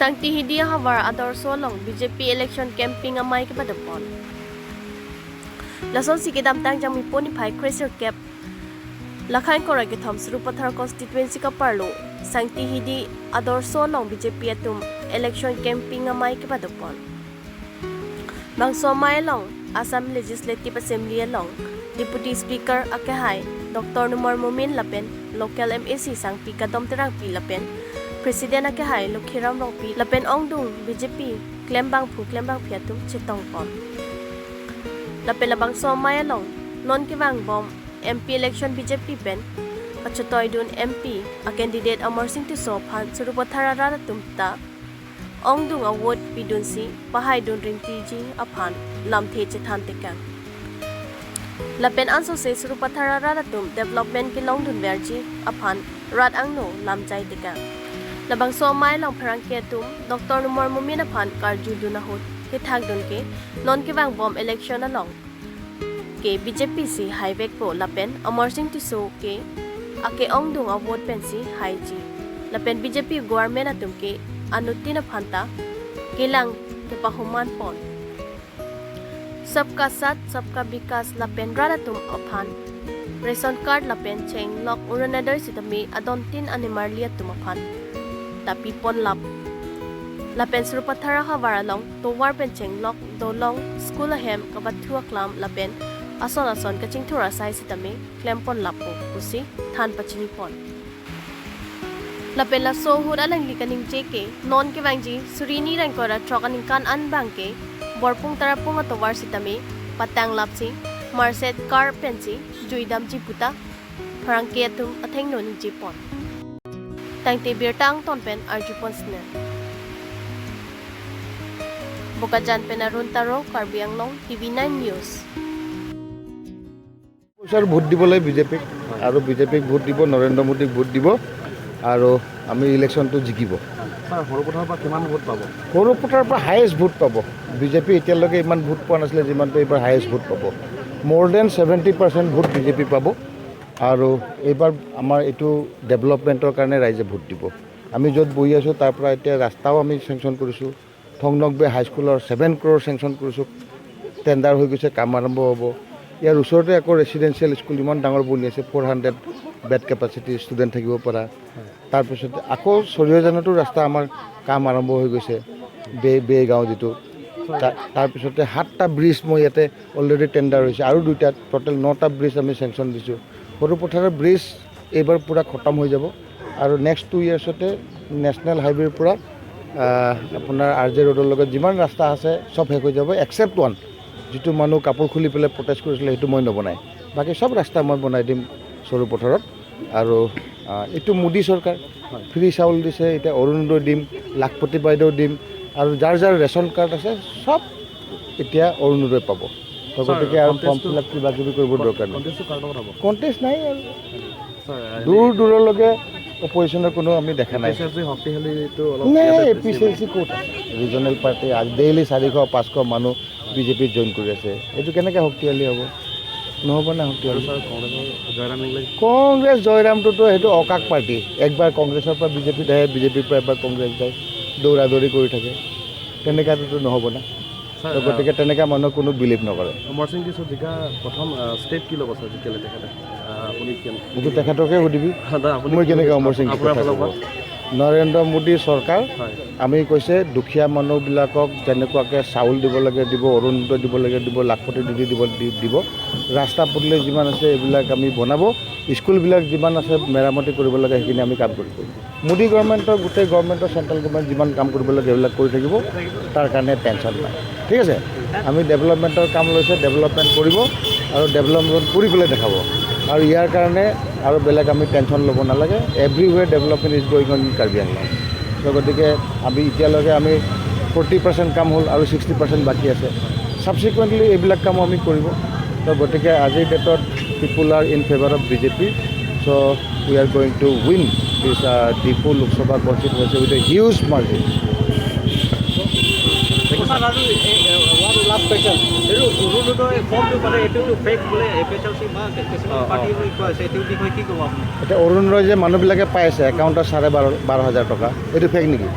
Sangti hidi hawar Adarso long BJP election camping amai ke padapon. Lason si kedam tang jang mi poni phai chrysler cap lakhain kora ke thom Sarupathar constituency ka parlo Sangti hidi Adarso long BJP atum election camping amai ke padapon. Bangso mai long Assam Legislative Assembly long Deputy Speaker akehai Dr. Numar Mumin lapen local MAC Sangpi Kadom Terang pi lapen President akehai Lukhiram Rongpi lapen ongdung BJP klembang phu klembang phiatum chetong pon lapen labang so mai long non ki bom MP election BJP pen kachotoi dun MP a candidate Amar Singh Tuso phan Sarupathar ra tumta ongdung award pidun si pahai dun ringti ji aphan lamthe chethan tekang lapen anso se Sarupathar ra tum development ki long dun berji aphan rat angno lamjai tekang labang so mai long pharang ke tum Dr. Numar Mumin aphan karju duna hot ke thak dun ke non ki bang bom election along ke BJP si highway po lapen Amar Singh Tuso ke ake ongdung award pen si hai ji lapen BJP government atum ke anutin phanta kelang ke pahuman pon sabka साथ sabka vikas lapen radatum aphan ration card lapen cheng lok urunadar sitami adon tin animar lia tum aphan tapi pon lap lapen Sarupathar hawaralong towar pen cheng lok dolong school ahem kabathua klam lapen ason ason kaching thura sai sitami klempon lapo pusi than pachini pon lapen la so hur alang li kaning jeke non ke wangji surini rang kora truck aning kan an bang ke borpung tarapung atowar sitami patang lapsi marset car pensi juidam ji puta pharangke atum atheng noni ji pon tangte bir tang ton pen arju pon sne Bokajan pen Arun Taro Karbi Anglong TV9 News. পইচাৰ vote দিব লাগে বিজেপিক আৰু বিজেপিক vote দিব, নৰেন্দ্ৰ মোদীক vote দিব আৰু আমি ইলেকশ্যনটো জিকিব। ছাৰ, সৰুপথাৰৰ পৰা কিমান ভোট পাব? সৰুপথাৰৰ পৰা হায়েষ্ট ভোট পাব। বিজেপি এতিয়ালৈকে ইমান ভোট পোৱা নাছিলে যিমানটো এইবাৰ হায়েষ্ট ভোট পাব। মোৰ then 70% vote BJP পাব আৰু এইবাৰ আমাৰ এইটো ডেভেলপমেণ্টৰ কাৰণে ৰাইজে ভোট দিব। আমি য'ত বহি আছোঁ তাৰ পৰা এতিয়া ৰাস্তাও আমি চেংচন কৰিছোঁ। থংনকবে হাইস্কুলৰ 7 ক্ৰ'ৰ চেংচন কৰিছোঁ, টেণ্ডাৰ হৈ গৈছে, কাম আৰম্ভ হ'ব। ইয়াৰ ওচৰতে আকৌ ৰেচিডেঞ্চিয়েল স্কুল ইমান ডাঙৰ বনি আছে, 400 বেড কেপাচিটি ষ্টুডেণ্ট থাকিব পৰা। তাৰপিছতে আকৌ চৰিয়জানতো ৰাস্তা আমাৰ কাম আৰম্ভ হৈ গৈছে, বে বে গাঁও যিটো। তাৰপিছতে সাতটা ব্ৰিজ মই ইয়াতে অলৰেডি টেণ্ডাৰ হৈছে আৰু দুইটা, টোটেল নটা ব্ৰিজ আমি চেংচন দিছোঁ। সৰুপথাৰৰ ব্ৰিজ এইবাৰ পূৰা খতম হৈ যাব আৰু নেক্সট 2 ইয়েৰ্ছতে নেশ্যনেল হাইৱেৰ পৰা আপোনাৰ আৰ জে ৰোডৰ লগত যিমান ৰাস্তা আছে চব শেষ হৈ যাব, একচেপ্ট ওৱান, যিটো মানুহ কাপোৰ খুলি পেলাই প্ৰটেষ্ট কৰিছিলে, সেইটো মই নবনাই। বাকী চব ৰাস্তা মই বনাই দিম সৰুপথাৰত। আৰু এইটো মোদী চৰকাৰ ফ্ৰী চাউল দিছে, এতিয়া অৰুণোদয় দিম, লাখপতি বাইদেউ দিম আৰু যাৰ যাৰ ৰেচন কাৰ্ড আছে চব এতিয়া অৰুণোদয় পাব। তো গতিকে আৰু ফৰ্ম ফিল আপ কিবা কিবি কৰিব দৰকাৰ নাই। কণ্টেষ্টটো কাৰ লগত হ'ব? কণ্টেষ্ট নাই আৰু। ছাৰ, দূৰ দূৰলৈকে অপজিশ্যনৰ কোনো আমি দেখা নাই। এ পি শক্তিশালীটো অলপ নাই। ইয়াতে A P C L C ক'ত আছে? ৰিজনেল পাৰ্টি আজি ডেইলি 400 500 মানুহ বিজেপিত জইন কৰি আছে। এইটো কেনেকৈ শক্তিশালী হ'ব? নহ'ব না আৰু শক্তিশালী। ছাৰ, কংগ্ৰেছৰ জয়ৰাম ইংলেং? কংগ্ৰেছ জয়ৰামটোতো সেইটো অকাক পাৰ্টি। একবাৰ কংগ্ৰেছৰ পৰা বিজেপিত আহে, বিজেপিৰ পৰা এবাৰ কংগ্ৰেছ যায়, দৌৰা দৌৰি কৰি থাকে। তেনেকুৱাটোতো নহ'ব না। ছাৰ, তো গতিকে তেনেকুৱা মানুহ কোনো বিলিভ নকৰে। অমৰ সিং টিছো জিকা প্ৰথম ষ্টেপ কি ল'ব ছাৰ জিকিলে তেখেতে? আপুনি সেইটো তেখেতকে সুধিবি। দাদা, আপুনি মই কেনেকৈ অমৰ সিং আপোনাৰ কথা ফালৰ ক'ব? পৰা? নৰেন্দ্ৰ মোদী চৰকাৰ আমি কৈছে দুখীয়া মানুহবিলাকক যেনেকুৱাকৈ চাউল দিব লাগে দিব, অৰুণোদয় দিব লাগে দিব, লাখপতি দিদি দিব দিব, ৰাস্তা পদূলি যিমান আছে এইবিলাক আমি বনাব, স্কুলবিলাক যিমান আছে মেৰামতি কৰিব লাগে সেইখিনি আমি কাম কৰিব। মোদী গভৰ্ণমেণ্টৰ গোটেই গভৰ্ণমেণ্টৰ চেণ্ট্ৰেল গভৰ্ণমেণ্ট যিমান কাম কৰিব লাগে সেইবিলাক কৰি থাকিব, তাৰ কাৰণে টেনশ্যন নাই। ঠিক আছে, আমি ডেভেলপমেণ্টৰ কাম লৈছে, ডেভেলপমেণ্ট কৰিব আৰু ডেভেলপমেণ্ট কৰি পেলাই দেখাব আৰু ইয়াৰ কাৰণে আৰু বেলেগ আমি টেনশ্যন ল'ব নালাগে। Everywhere development is going on in Karbi Anglong. চ' গতিকে আমি এতিয়ালৈকে আমি 40% কাম হ'ল আৰু 60% বাকী আছে। ছাবচিকুৱেণ্টলি এইবিলাক কামো আমি কৰিব। ত' গতিকে আজিৰ ডেটত people are in favour of BJP, so we are going to win this Diphu Lok Sabha constituency with a huge margin. Sir, আৰু ওৱান লাষ্ট কুৱেশ্যন, এইটো অৰুণোদয় ফৰ্মটো মানে এইটোতো ফেক বোলে A P S L C বা কিছুমান party বুলি কোৱা হৈছে, এইটোৰ বিষয়ে কি ক'ব আপুনি? এতিয়া অৰুণোদয় যে মানুহবিলাকে পাই আছে একাউণ্টত চাৰে বাৰ 12 হাজাৰ টকা, এইটো ফেক নেকি?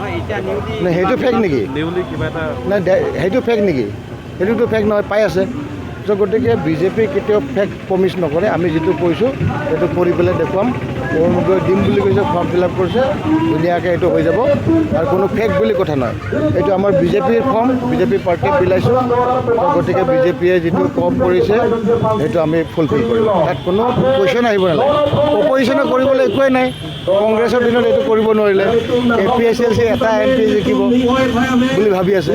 নহয়, এতিয়া নিউলি নাই, সেইটো ফেক নেকি? নিউলি কিবা এটা। নাই, সেইটো ফেক নেকি? সেইটোতো ফেক নহয়, পাই আছে। চ' গতিকে বিজেপি কেতিয়াও ফেক প্ৰমিছ নকৰে। আমি যিটো কৈছোঁ, সেইটো কৰি পেলাই দেখুৱাম। অৰুণোদয় দিম বুলি কৈছে, ফৰ্ম ফিল আপ কৰিছে, ধুনীয়াকৈ এইটো হৈ যাব। আৰু কোনো ফেক বুলি কথা নহয়। এইটো আমাৰ বিজেপিৰ ফৰ্ম, বিজেপি পাৰ্টীক বিলাইছোঁ। তো গতিকে বিজেপিয়ে যিটো কম কৰিছে, সেইটো আমি ফুলফিল কৰিম। তাত কোনো কুৱেশ্যন আহিব নালাগে। অপজিশ্যনে কৰিবলৈ একোৱেই নাই। কংগ্ৰেছৰ দিনত এইটো কৰিব নোৱাৰিলে। এপিএছএলচি এটা এমপি জিকিব বুলি ভাবি আছে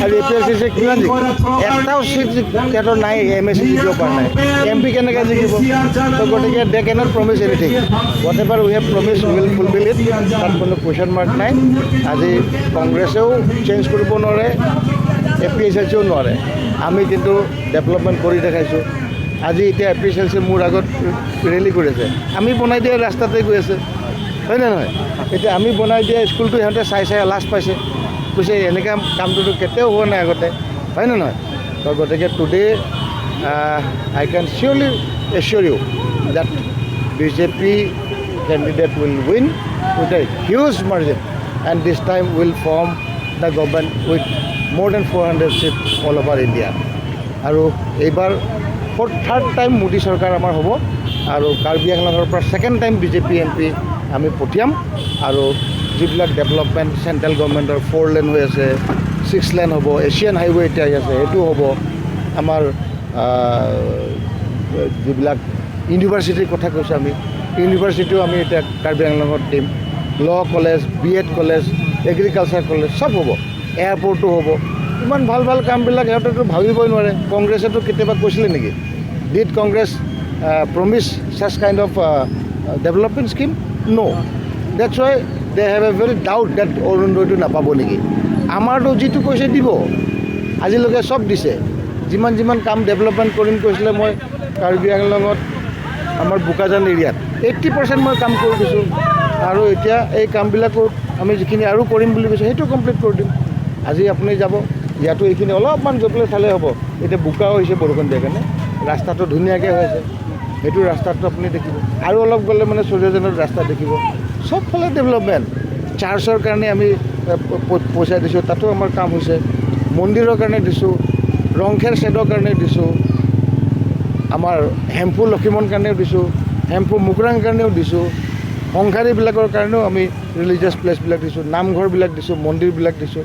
আৰু এপিএছএলচি কিমান জিকিব? এটাও চিট সিহঁতৰ নাই। এমএচি জিকিব পৰা নাই, এমপি কেনেকৈ জিকিব? তো গতিকে দে cannot promise anything. What ever we have promise will fulfil it. তাত কোনো কুৱেশ্যন মাৰ্ক নাই। আজি কংগ্ৰেছেও চেঞ্জ কৰিব নোৱাৰে, এপিএছএলচিও নোৱাৰে। আমি কিন্তু ডেভেলপমেণ্ট কৰি দেখাইছোঁ। আজি এতিয়া এপিএছএলচি মোৰ আগত ৰেলী কৰি আছে, আমি বনাই দিয়া ৰাস্তাতে গৈ আছে, হয়নে নহয়? এতিয়া আমি বনাই দিয়া স্কুলটো সিহঁতে চাই চাই লাজ পাইছে। কৈছে, এনেকুৱা কামটোতো কেতিয়াও হোৱা নাই আগতে, হয়নে নহয়? তো গতিকে today I can surely assure you that BJP candidate will win with a huge margin and this time will form the government with more than 400 seat all over India. আৰু এইবাৰ ফৰ থাৰ্ড টাইম মোদী চৰকাৰ আমাৰ হ'ব আৰু কাৰ্বি আংলঙৰ পৰা second time BJP MP আমি পঠিয়াম। আৰু যিবিলাক ডেভেলপমেণ্ট চেণ্ট্ৰেল গভৰ্ণমেণ্টৰ ফ'ৰ লেন হৈ আছে, 6 লেন হ'ব, এছিয়ান হাইৱে এতিয়া আহি আছে, সেইটো হ'ব। আমাৰ যিবিলাক ইউনিভাৰ্চিটিৰ কথা কৈছোঁ, আমি ইউনিভাৰ্চিটিও আমি এতিয়া কাৰ্বি আংলঙত দিম। Law college, B.Ed college, agriculture college চব হ'ব, এয়াৰপৰ্টো হ'ব। ইমান ভাল ভাল কামবিলাক সিহঁতেতো ভাবিবই নোৱাৰে। কংগ্ৰেছেতো কেতিয়াবা কৈছিলে নেকি? Did Congress promise such kind of development scheme? No. That's why they have a very doubt that অৰুণোদয়টো নাপাব নেকি। আমাৰতো যিটো কৈছে দিব, আজিলৈকে চব দিছে। যিমান যিমান কাম ডেভেলপমেণ্ট কৰিম কৈছিলে, মই কাৰ্বি আংলঙত আমাৰ বোকাজান এৰিয়াত 80% মই কাম কৰি দিছোঁ। আৰু এতিয়া এই কামবিলাকো আমি যিখিনি আৰু কৰিম বুলি কৈছোঁ, সেইটো কমপ্লিট কৰি দিম। আজি আপুনি যাব, ইয়াতো এইখিনি অলপমান গৈ পেলাই চালে হ'ব। এতিয়া বোকাও হৈছে বৰষুণ দিয়াৰ কাৰণে, ৰাস্তাটো ধুনীয়াকৈ হৈ আছে। সেইটো ৰাস্তাটো আপুনি দেখিব আৰু অলপ গ'লে মানে চৰিয়াজানত ৰাস্তা দেখিব। চবফালে ডেভেলপমেণ্ট। চাৰ্চৰ কাৰণে আমি পইচা দিছোঁ, তাতো আমাৰ কাম হৈছে। মন্দিৰৰ কাৰণে দিছোঁ, ৰংখেৰ শ্বেডৰ কাৰণে দিছোঁ, আমাৰ হেম্ফু লখিমন কাৰণেও দিছোঁ, হেম্ফু মুকৰাং কাৰণেও দিছোঁ, সংসাৰীবিলাকৰ কাৰণেও আমি ৰিলিজিয়াছ প্লেচবিলাক দিছোঁ, নামঘৰবিলাক দিছোঁ, মন্দিৰবিলাক দিছোঁ।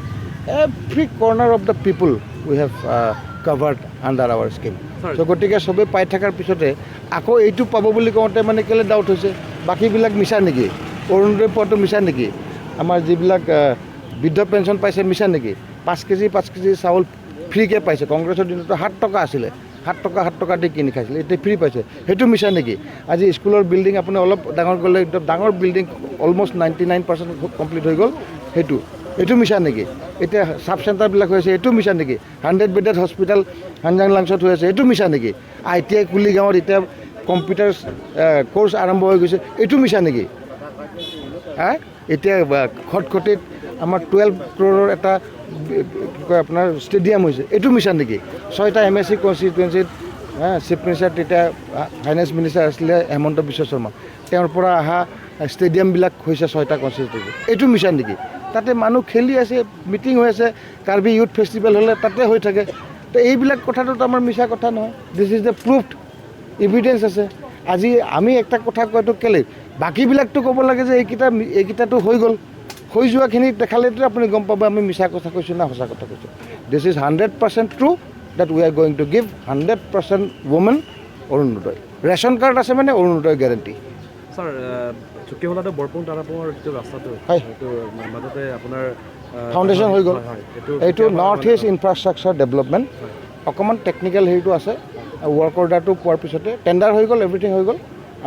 Every corner of the people we have covered under our scheme. চ' গতিকে চবেই পাই থকাৰ পিছতে আকৌ এইটো পাব বুলি কওঁতে মানে কেলৈ ডাউট হৈছে? বাকীবিলাক মিছা নেকি? অৰুণোদয় পোৱাটো মিছা নেকি? আমাৰ যিবিলাক বৃদ্ধ পেঞ্চন পাইছে, মিছা নেকি? 5 কেজি 5 কেজি চাউল ফ্ৰীকৈ পাইছে। কংগ্ৰেছৰ দিনতো 7 টকা আছিলে, 7 টকা 7 টকা দি কিনি খাইছিলে, এতিয়া ফ্ৰী পাইছে, সেইটো মিছা নেকি? আজি স্কুলৰ বিল্ডিং আপুনি অলপ ডাঙৰ গ'লে একদম ডাঙৰ বিল্ডিং অলমষ্ট 99% কমপ্লিট হৈ গ'ল, সেইটো এইটো মিছা নেকি? এতিয়া চাব চেণ্টাৰবিলাক হৈ আছে, এইটো মিছা নেকি? 100 বেডেড হস্পিটেল হানজাং লাংচত হৈ আছে, এইটো মিছা নেকি? আইটিআই কুলিগাঁৱত এতিয়া কম্পিউটাৰ কৰ্চ আৰম্ভ হৈ গৈছে, এইটো মিছা নেকি? হা, এতিয়া খটখটিত আমাৰ 12 ক্ৰ'ৰৰ এটা কি কয় আপোনাৰ ষ্টেডিয়াম হৈছে, এইটো মিছা নেকি? ছয়টা এমএচি কনষ্টিটুৱেঞ্চিত চিফ মিনিষ্টাৰ, তেতিয়া ফাইনেন্স মিনিষ্টাৰ আছিলে হেমন্ত বিশ্ব শৰ্মা, তেওঁৰ পৰা অহা ষ্টেডিয়ামবিলাক হৈছে ছয়টা কনষ্টিটুৱেঞ্চি, এইটো মিছা নেকি? তাতে মানুহ খেলি আছে, মিটিং হৈ আছে, কাৰ্বি ইউথ ফেষ্টিভেল হ'লে তাতে হৈ থাকে। তো এইবিলাক কথাটোতো আমাৰ মিছা কথা নহয়। This is the proof, evidence আছে। আজি আমি একটা কথা কোৱাটো কেলৈ? বাকীবিলাকতো ক'ব লাগে যে এইকেইটা এইকেইটাতো হৈ গ'ল। হৈ যোৱাখিনি দেখালেতো আপুনি গম পাব আমি মিছা কথা কৈছোঁ না সঁচা কথা কৈছোঁ। This is 100% true that we are going to give 100% women Orunodoi. Ration card আছে মানে অৰুণোদয় গেৰেণ্টি। ছাৰ, চুক্তিহোলাটো বৰপুং তাৰাপুঙৰ যিটো ৰাস্তাটো, সেইটো মাজতে আপোনাৰ ফাউণ্ডেশ্যন হৈ গ'ল। হয়, এইটো এইটো নৰ্থ ইষ্ট ইনফ্ৰাষ্ট্ৰাকচাৰ ডেভেলপমেণ্ট, অকণমান টেকনিকেল হেৰিটো আছে। ৱৰ্ক অৰ্ডাৰটো পোৱাৰ পিছতে টেণ্ডাৰ হৈ গ'ল, এভৰিথিং হৈ গ'ল,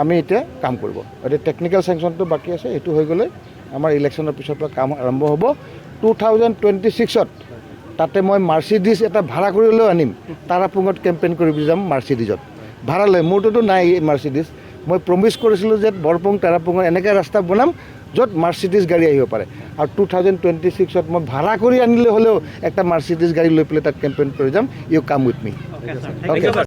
আমি এতিয়া কাম কৰিব। এতিয়া টেকনিকেল চেংচনটো বাকী আছে। সেইটো হৈ গ'লে আমাৰ ইলেকশ্যনৰ পিছৰ পৰা কাম আৰম্ভ হ'ব। 2026ত তাতে মই মাৰ্চিডিজ এটা ভাড়া কৰি হ'লেও আনিম, তাৰাপুঙত কেম্পেইন কৰিব যাম মাৰ্চিডিজত ভাড়া লৈ। মোৰটোতো নাই মাৰ্চিডিজ। মই প্ৰমিছ কৰিছিলোঁ যে বৰপুং তাৰাপুঙৰ এনেকৈ ৰাস্তা বনাম য'ত মাৰ্চিডিজ গাড়ী আহিব পাৰে। আৰু 2026ত মই ভাড়া কৰি আনিলে হ'লেও এটা মাৰ্চিডিজ গাড়ী লৈ পেলাই তাত কেম্পেইন কৰি যাম। You come with me. Okay.